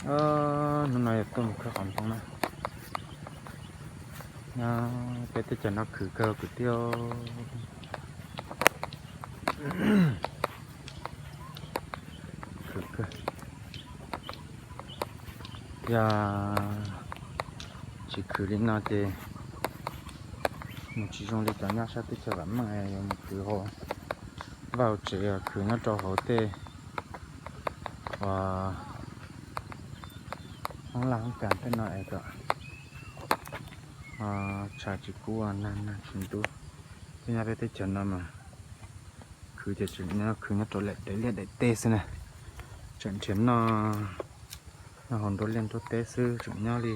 Hnub no yog tuaj mus khawb qhov ntoo na. Nyob peb teb chaws no khwv kawg kwv tij. Khwv kawg. Yog tsis khwv li no ces nws tsis zoo li cov nyob sab teb chaws vam meej yuav mus khwv hauv vaj hauv tsev, khwv nyob rau hauv tej uas hoob laj hoob kas tej no es kom tshav tsis kub, nag nag tsis ntub. Tej nyob peb teb chaws no mas khwv ces tseem nyob khwv nyob rau daim liaj daim teb xwb na. Tseem nrhiav noj nyob hauv nruab liaj nruab teb xwb, tseem nyob li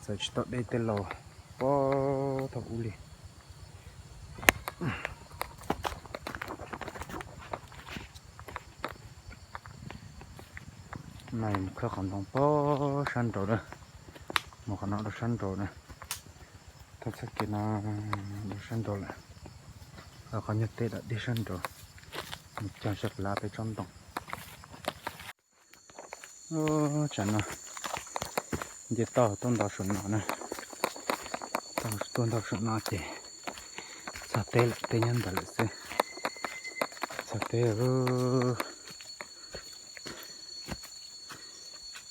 txawm tsis tau deb tej laus pob thaum ub li. No mus khawb qhov ntoo pob sab nraud na, mus qhov no rau sab nraud na, thaj txoj kev no rau sab nraud lawm, qhov nyuag teb dam dib sab nraud, mus cog sab plab peb tsob ntoo. Tsam no nce toj tuaj nto saum no na, tuaj nto saum no ces txog teb lawm, teb nyob ntawd lawm xwb. Txog teb,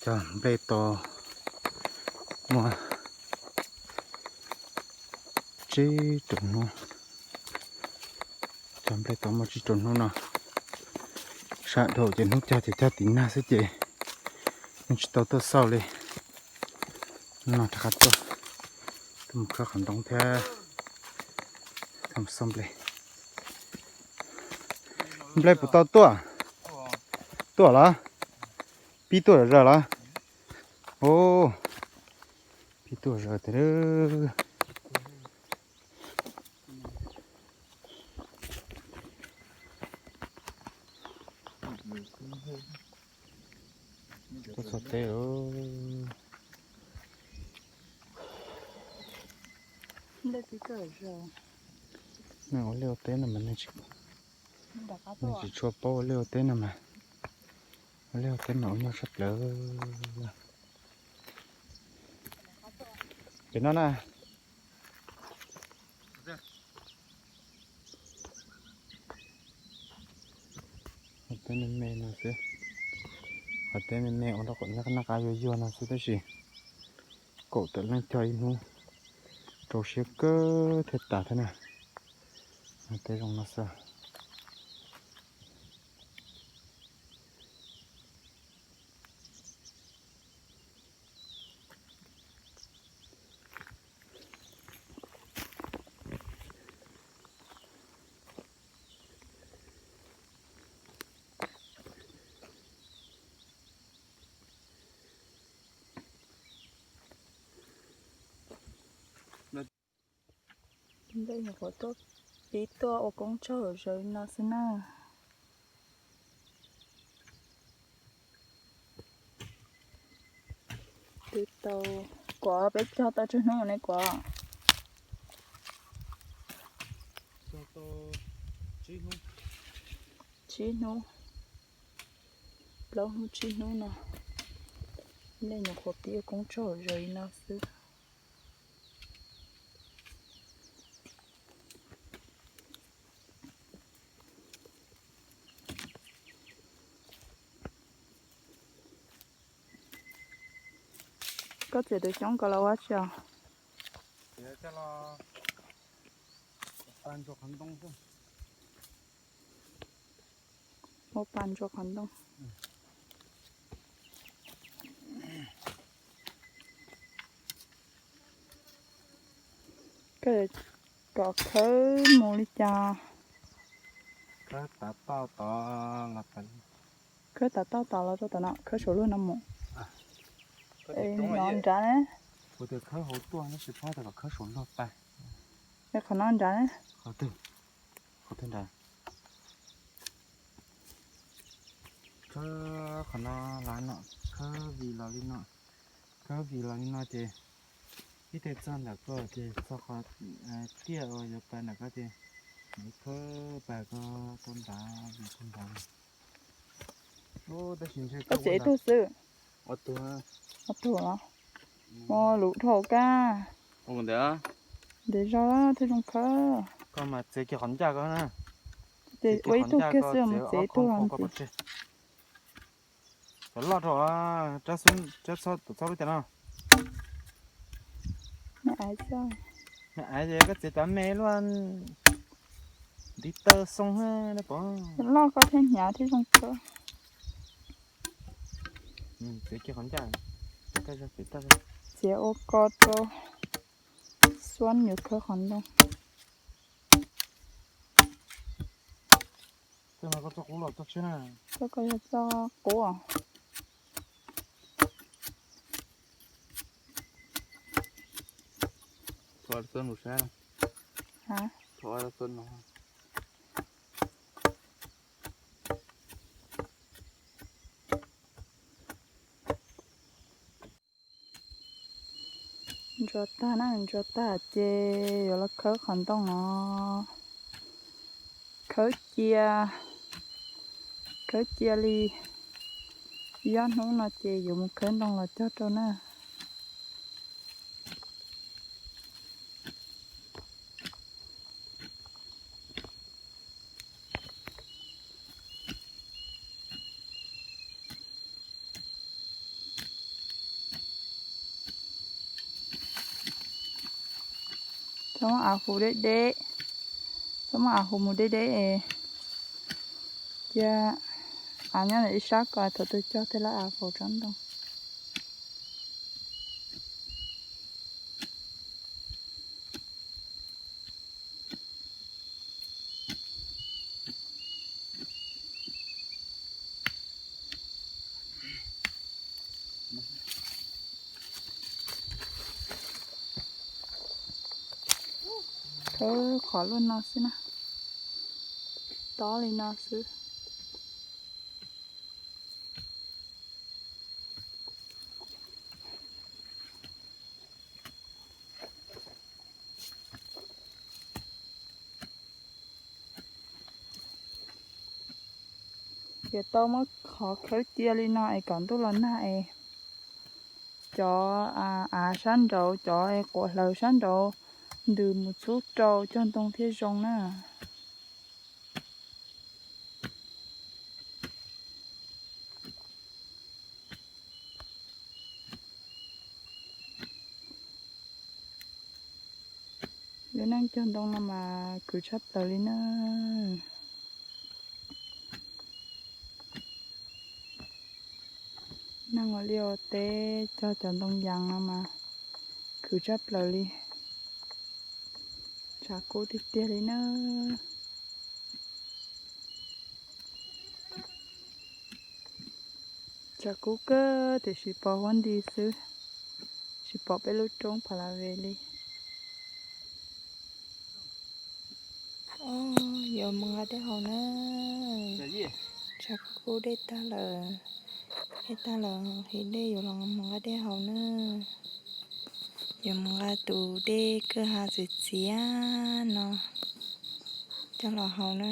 cog nplej tau muaj tsib rau hnub, cog nplej tau muaj tsib rau hnub no. Sab dhau ces hnub cog ces cog tiv nag xwb ces yeej tsis tau tuaj xauj li. No rov qab tuaj, tuaj mus khawb qhov ntoo thiab tuaj mus xauj nplej. Nplej puas tau tuaj? Tuaj los? Pib tuaj zom zaws los? Pib tuaj zom zaws tiag. Tuaj txog teb. Nej ua liaj ua teb no mas nej tsis tshua paub ua liaj ua teb no mas, ua liaj ua teb mas ua nyuaj sab plaws. Pem no na. Qhov teb me me no xwb, qhov teb me me ua rau kom nyob noj qab yuag yuag no xwb tab sis kaum tawm leej cog ib hnub rau siab kawg thiaj tas thiab na. Teb zoo no xwb. Nplej nyuam qhuav tuaj pib tuaj ua koob tsaug zom zaws no xwb na. Twb tau, kuav peb cog tau tsawg hnub ne kuav? Tsib hnub, plaub hnub tsib hnub no. Nplej nyuam qhuav pib ua koob tsaug zom zaws li no xwb. Koj txiav tus xyoob ko los ua tsi os? Ua pas ntsuas qhov ntoo. Koj kom khawb mus li cas? Khawb tav toj tod los, khawb tav toj tod los rau tom no, khawb saum luag no mus. Es no nrad ne. Kuv tias khawb hauv tuaj tab sis phab tias kom khawb saum luag pais. Es qhov no nrad ne. Qhov twg? Qhov twg nrad? Khawb qhov no los no, khawb vim los li no, khawb vim los li no ces ib teg txog ntawm ko ces txog qhov tiaj uas yuav pais ntawm ko ces khawb pais ko rau nrad, vim rau nrad. Tab sis ntshe koj txiav ib tug xwb. Ob tug los? Muaj lus dhau kab. Ntev zog thiaj zoo khawb. Koj mas txiav kiag qhov ncaj ko na. Ces ua ib tug kiag xwb mus txiav ib tug los ntxiv. Cov loj rau, rab txhob lub tias no. Me aiv ces koj txiav cov me luaj ntiv taw xoo pom. Cov loj koj thiaj hnyav thiaj zoo khawb. Txiav ua ko rau xuab yuav khawb qhov ntoo. Koj yog txoj qub. Ntsuas tag na, ntsuas tag ces yuav los khawb qhov ntoo os. Khawb cia, khawb cia li. Ib ob hnub no ces yuav mus khawb ntoo los cog rau na. Txhob muab av hu deb deb, txhob muab av hu mus deb deb es cia av nyob ntawm ib sab ko thaum twg cog thiaj li av faus tsob ntoo. Khawb qhov luaj no xwb na, tob li no xwb. Yuav tau muab qhov khawb cia li no es kom ntuj los nag es cov av sab nraud, cov quav hlaws sab nraud ntws mus txhub rau cog ntoo thiaj zoo na. Lub neej cog ntoo no mas khwv tshaj plaws li na. Neeg ua liaj ua teb cog cov ntoo yas no mas khwv tshaj plaws li. Tshav kub tiag tiag li na. Tshav kub kawg tiam sis pos huab nti xwb, tsis pom peb lub roob pha la ve li. Yuav mus nqa dej haus na. Tshav kub dej tag lawm, dej tag lawm, his dej yuav los mus nqa dej haus na. Yuav mus nqa tus dej kwj ha txias txias no coj los haus na.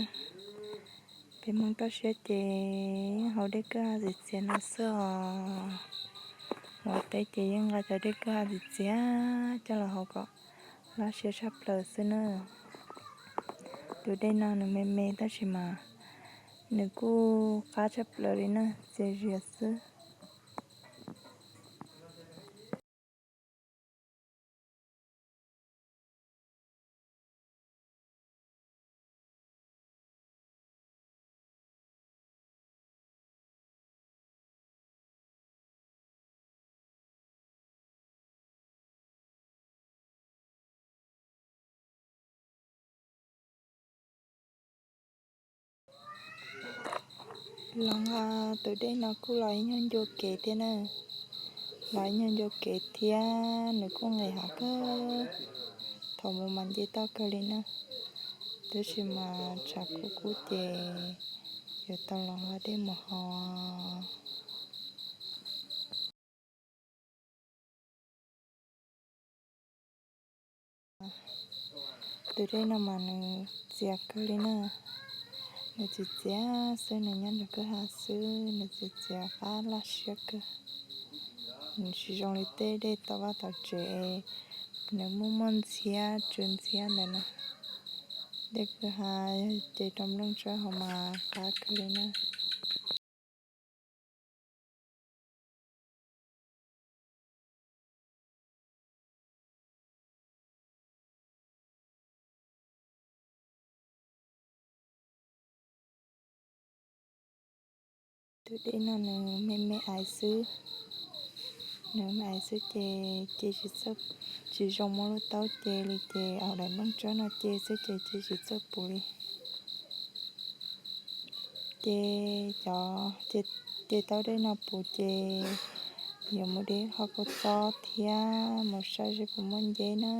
Peb Hmoob toj siab ces yeej haus dej kwj ha txias txias no xwb os. Ua teb ces yeej nqa cov dej kwj ha txias txias coj los haus kom loj siab tshaj plaws xwb na. Tus dej no nws me me tab sis mas nws kuj qab tshaj plaws li na, txias zias xwb. Los nqa tus dej no kuj los ib nyuag ncua kev thiab na. Los ib nyuag ncua kev thiab nws kuj nqis hav kawg. Thaum mus mas nce toj kawg li na. Tab sis mas tshav kub kub ces yuav tau los nqa dej mus haus. Tus dej no mas nws txias kawg li na, Nws txiv txiav xwb, nws nyob nram kwj ha xwb, nws txiv txiav qab laj siab kawg. Nws tsis zoo li tej dej tom vaj tom tsev, nws muaj muaj ntxhiab tsw ntxhiab ntawd na. Dej kwj ha yog ces rau nplooj tsawb hauv mas qab kawg li na. Tus dej no nws me me aiv xwb, nws me aiv xwb ces ces tsis txawj, tsis zoo muab lub taub ce li ces au daim nplooj tsawb no ce xwb ces ces tsis txawj puv li. Ces cov, ces taub dej no puv ces yuav mus de qhov kua txob thiab mus saib seb puas muaj nceb na.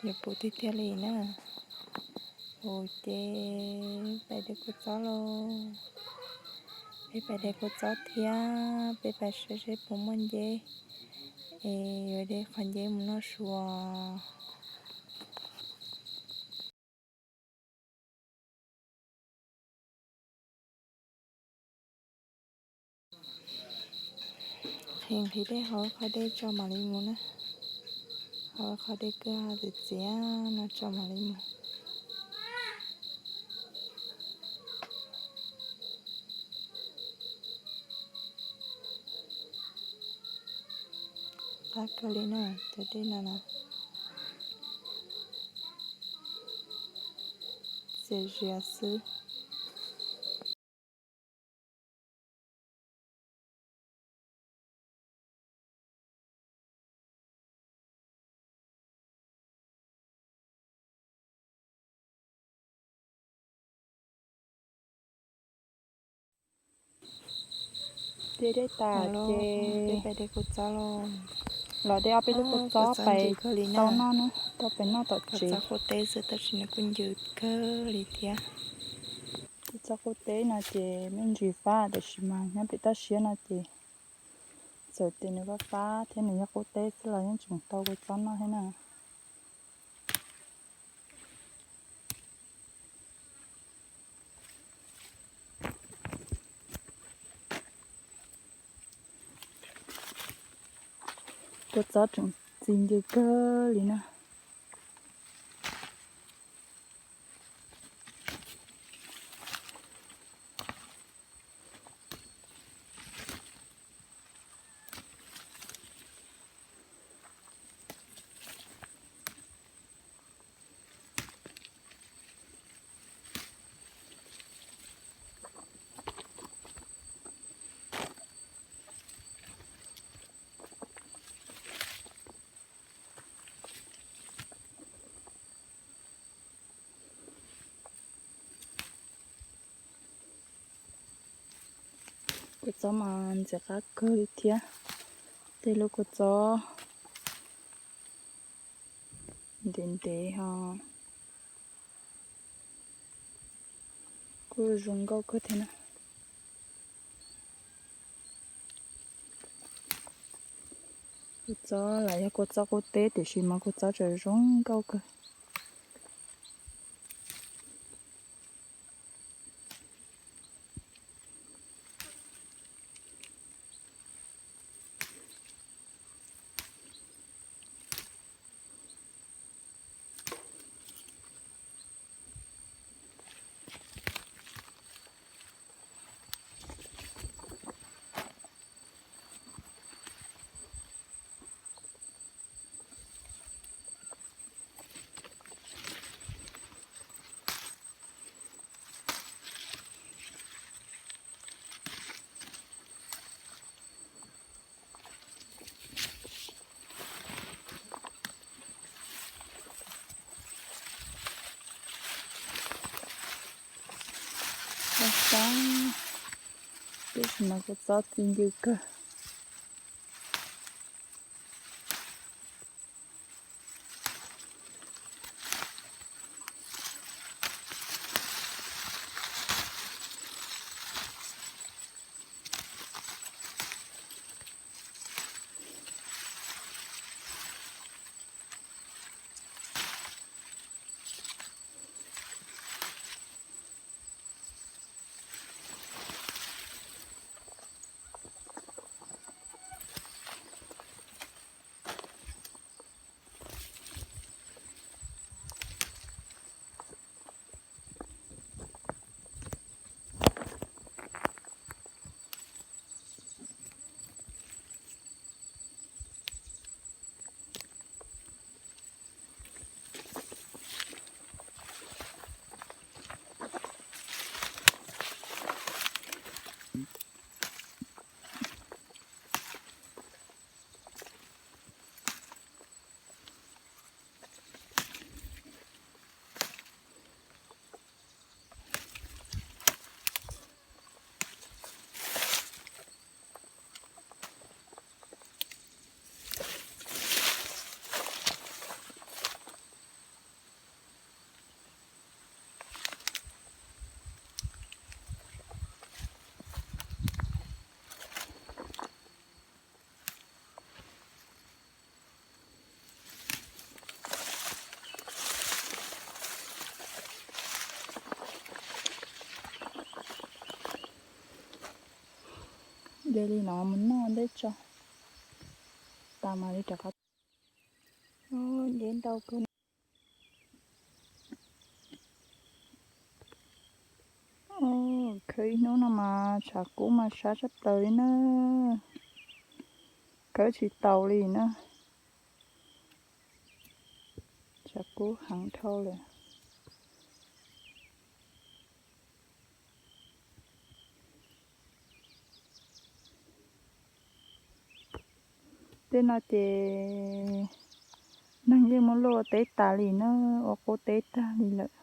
Yuav puv tiag tiag li na. Ua ces peb de kua txob lauj. Peb pais de kua txob thiab, peb pais saib seb puas muaj nceb es yuav de qhov nceb mus noj su. Qhia nqhis dej hauv qhov dej tso mam li mus na. Hauv qhov dej kwj ha txiv txiav no tso mam li mus. Qab kawg li na, cov dej no na. Txias zias xwb. Ces dej tas ces peb de kua txob los, los de ob peb lub kua txob pais tau noj na, tau pais noj tom tsev. Txob qub teb xwb tab sis nws kuj ncw kawg li thiab. Tej txob qub teb no ces me ntsis fab tab sis mas nyob pem toj siab no ces txawm tias nws fab fab thiab nws yog qub teb xwb los yeej tseem tau kua txob noj thiab na. Kua txob tseem txi ncw kawg li na. Kua txob mas ntxim qab kawg li thiab. Tej lub kua txob ntev ntev ho kuj zoo nkauj kawg thiab na. Kua txob los yog kua txob qub teb tiam sis mas kua txob tseem zoo nkauj kawg. Txhob, tab sis mas kuv txob txi ncw kawg. De li no mus noj ntej tso, tas mam li rov qab. Deb ntau kawg. Khawb ib hnub no mas tshav kub mas sab tshaj plaws li na, khawb tsis taus li na. Tshav kub heev dhau lawm. Tej no ces neeg yeej muab luaj teb tas li na, ua qub teb tag li lawm.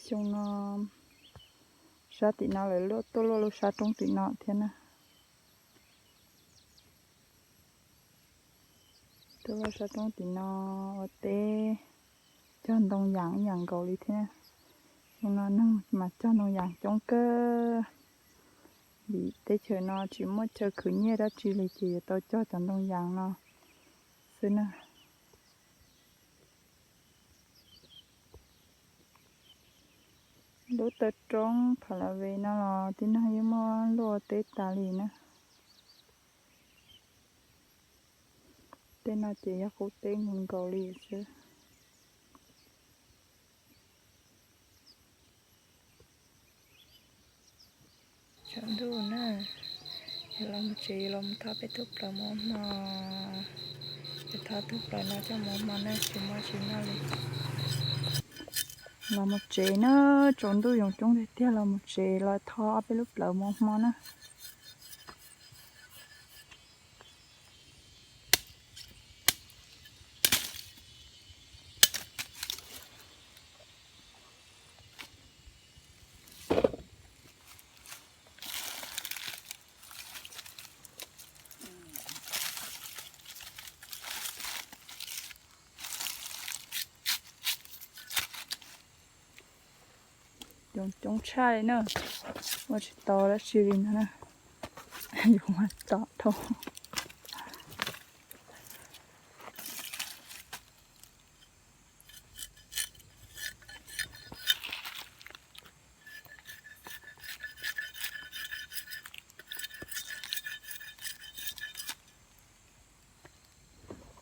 Xyoo no sab tim no lawv luaj tuaj luaj lub sab roob tim no thiab na. Tuaj luaj sab roob tim no ua teb, cog ntoo yas ib yam nkaus li thiab. Xyoo no neeg mas cog ntoo yas coob kawg, vim teb chaws no tsis muaj chaw khwv nyiaj dab tsi li ces yuav tau cog cov ntoo yas no xwb na. Lub taw roob Pha La Ve no los tib neeg yeej muab luaj teb tas li na. Tej no ces yog qub teb nkaus nkaus li xwb. Tsaus ntuj na, yus los mus tsev, yus los mus thau peb tug plaws mov hmo. Yus thau tug plaws no coj mus hmo na, tsis muaj tsis noj li. Los mus tsev na, tsaus ntuj yoos coob tiag tiag, los mus tsev los thau ob peb lub plaws mov hmo na. Coob coob tshaj li na, ua tsis tau dab tsi li no na, yuav ua tom dhau.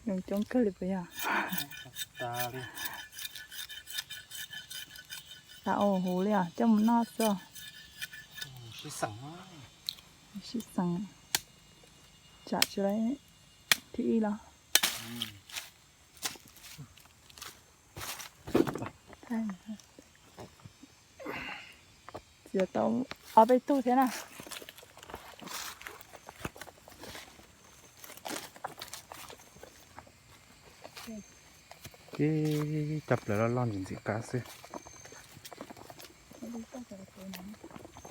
Coob coob kawg li puas yog? Tas ua huv li os, coj mus noj xwb. Sib xeem, tsam tsis lawv thib ib los. Txiav tau ob peb tug thiab na. Tib cov plaws loj loj ntxim ntxim qab xwb. Koj cov tus no.